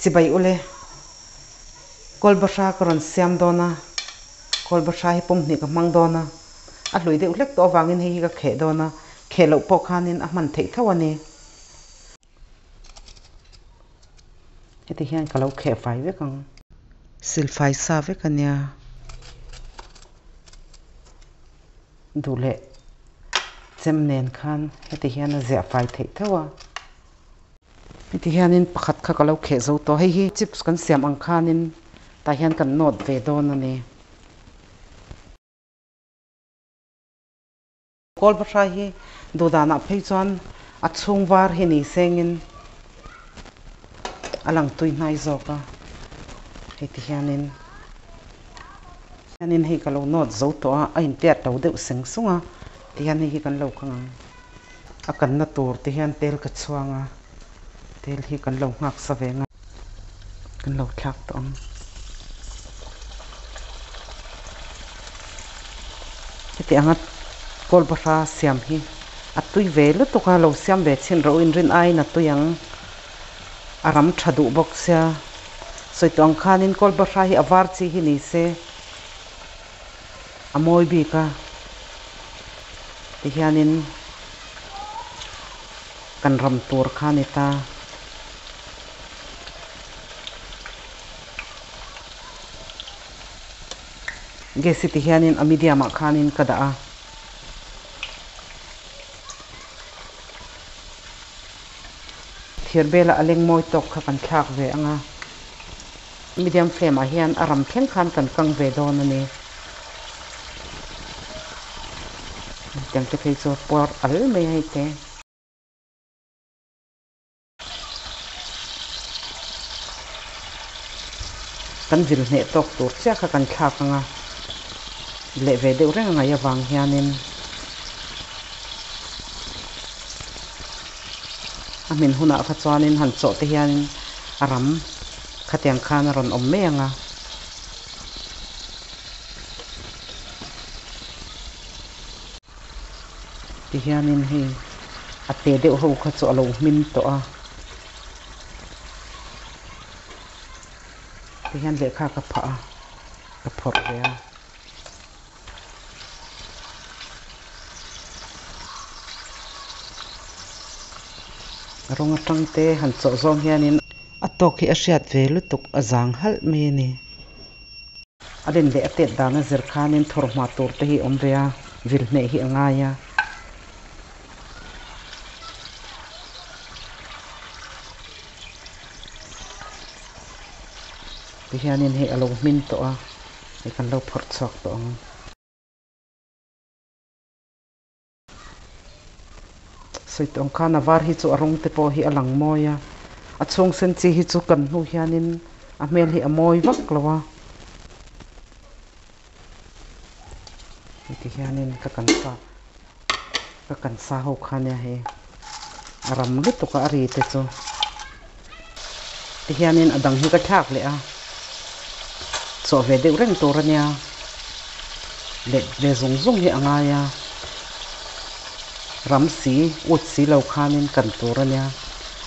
Chibai ule, Kawlbahra ka rawn siam dawn a, Kawlbahra hi pumhnih ka hmang dawn a, a hlui deuh hlek tawh avangin hei hi ka kheh dawn a, kheh loh pawh khanin a hman theih tho a ni. Heti hian ka lo kheh fai vek ang. Silfai sa vek a nia. Duh leh chem nen khan heti hian a ziah fai theih tho a. Heti hianin pakhat kha ka lo kheh zo tawh. Hei hi chips kan siam ang khanin tah hian kan nawt ve dawn a ni. Kawl Bahrai hi duhdanah phei chuan a chhung var hi ni sengin a lang tui hnai zawk a, hei ti hianin hianin hei ka lo nawt zo tawh a, a intiat lo deuh seng sung a, ti hian hei hi kan lo kang ang. A kanna tur ti hian tel ka chhuang a, tel hi kan lo nghak sa ve nga, kan lo thlak tawh ang. Heti anga kawl bahra siam hi a tui ve lutuk a, lo siam ve chhin rawh u inrin aiin a tui ang, a ram tha duh bawk sia. Sawi tawh ang khanin kawl bahra hi a var chi hi ni se a mawi bik a, tihianin kan ram tur kha a ni ta. Gas hi ti hianin a medium ah khanin ka dah a. Thir bela a leng mawi tawk kha kan thlak ve ang a. Medium flame ah hian a ram thleng khan kan kang ve dawn a ni. Tiang te phei chu puar al mai a hei te. Kan vil hneh tawk tur chiah kha kan thlak ang a, leh ve deuh reng a ngaih avang hianin a hmin hunah kha chuanin han chawh te hianin a ram khatiang khan a rawn awm mai ang a. Tihianin hei a te deuh ho kha chu a lo hmin tawh a, tihian lehkha ka phah a, ka phawrh ve a. Rawng atang te han chawh zawng hianin a tawk hi a hriat ve lutuk a zang halh mai a ni. A len leh a tet dan a zir khanin thawrhma tur te hi awm ve a, vil hneh hi a ngai a. Tihianin hei a lo hmin tawh a, hei kan lo phawrh chhuak tawh ang. Sawi tawng khan a var hi chu a rawng te pawh hi a lang mawi a, a chhung sen chi hi chu kan hnu hianin a hmel hi a mawi vak lo a. Heti hianin ka kan sa ka kan sa ho kha nia hei a ram lutuk a a ri te chu tihianin a dang hi ka thlak leh a chawh ve deuh reng tur a nia. Let ve zung zung hi a ngai a, ram si, ut si lo khanin kan tur a nia.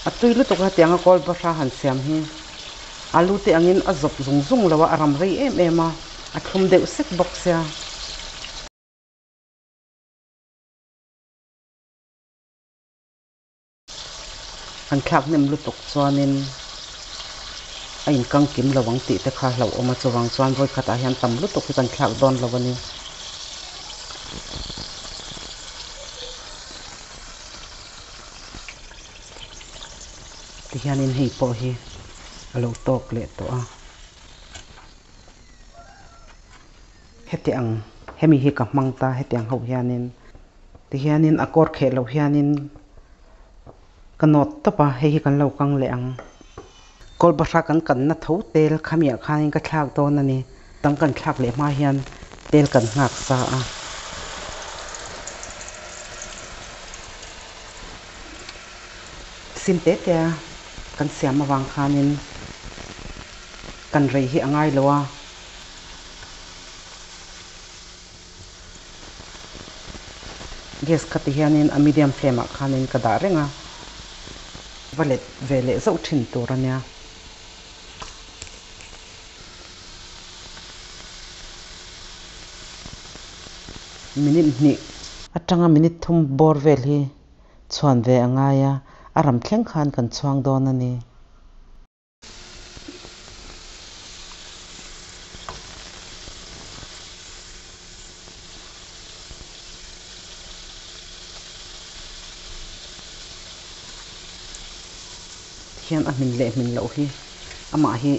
A tui lutuk a hetiang a kawl bahra han siam hi alu te angin a zawp zung zung lo a, a ram rei em em a, a thlum deuh sek bawk sia. An thlak hnem lutuk chuanin a inkang kim lo ang tih te kha hlauhawm a, chuvang chuan vawi khatah hian tam lutuk hi kan thlak dawn lo a ni. Tihianin hei pawh hi a lo tawk leh tawh a. Heti ang hemi hi ka hmang ta hetiang ho hianin tihianin a kawr kheh loh hianin ka nawt tawp a hei hi kan lo kang leh ang. Kawl bahra kan kanna tho tel khamiah khanin ka thlak dawn a ni. Dang kan thlak leh hma hian tel kan nghak sa a. Sim te te a kan siam avang khanin kan rei hi a ngai lo a. Gas kha ti hianin a medium flame ah khanin ka dah reng a, va let ve leh zauh thin tur a nia. Minute hnih atanga minute thum bawr vel hi chhuan ve a ngai a, a ram thleng khan kan chhuang dawn a ni. Hian a hmin leh hmin loh hi amah hi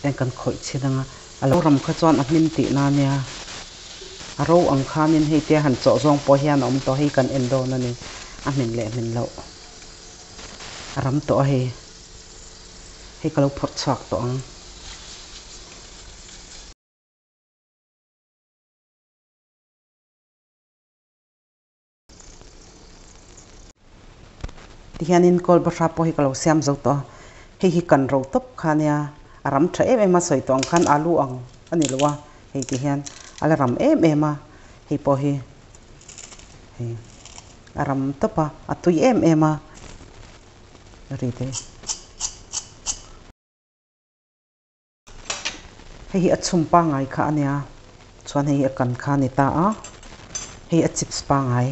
eng kan khawih chhin anga a lo ram kha chuan a hmin tihna a nia. A ro ang khanin hei tia han chawh zawng pawh hian a awm tawh hei kan en dawn a ni a hmin leh hmin loh a ram tawh a hei hei ka lo phawrh chhuak tawh ang. Tihianin kawl bahra pawh hi ka lo siam zo tawh a, hei hi kan ro tawp kha ania, a ram tha em em a sawi tawh ang khan alu ang a ni lo a, hei tihian a la ram em em a, hei pawh hi hei a ram tawp a, a tui em em a ri te. Hei hi a chhum pangngai kha a nia chuan hei hi a kan kha a ni ta a hei a chips pangngai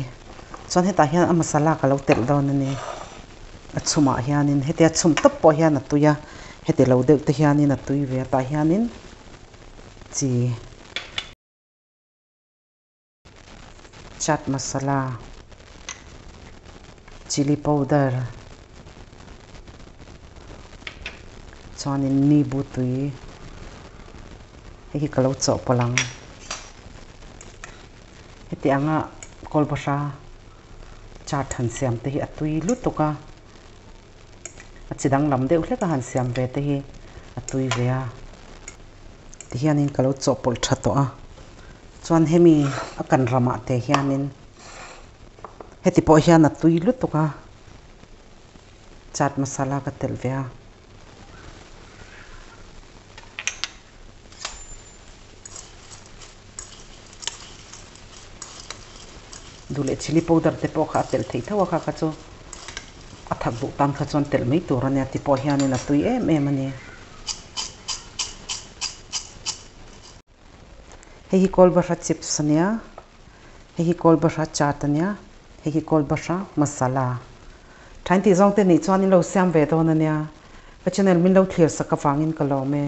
chuan hetah hian a masala ka lo telh dawn a ni a chhumah hianin hetia chhum tawp pawh hian a tui a heti lo deuh te hianin a tui ve a tah hianin chi. Chaat masala, chilli powder chuanin nibu tui hei hi ka lo chawhpawlh ang. Heti anga kawlbahra chaat han siam te hi a tui lutuk a, a chi danglam deuh hlek a han siam ve te hi a tui ve a. Tihianin ka lo chawhpawlh tha tawh a, chuan hemi a kan ramah te hianin heti pawh hian a tui lutuk a, chaat masala ka telh ve a. Duh leh chilli powder te pawh kha a telh theih tho a kha kha chu a thak duh tan kha chuan telh mai tur a nia ti pawh hianin a tui em em a ni. Hei hi kawl bahra chips a nia, hei hi kawl bahra chaat a nia, hei hi kawl bahra masala. Thain tih zawng te nih chuan in lo siam ve dawn a nia. Ka channel min lo thlir sak avangin ka lawm e.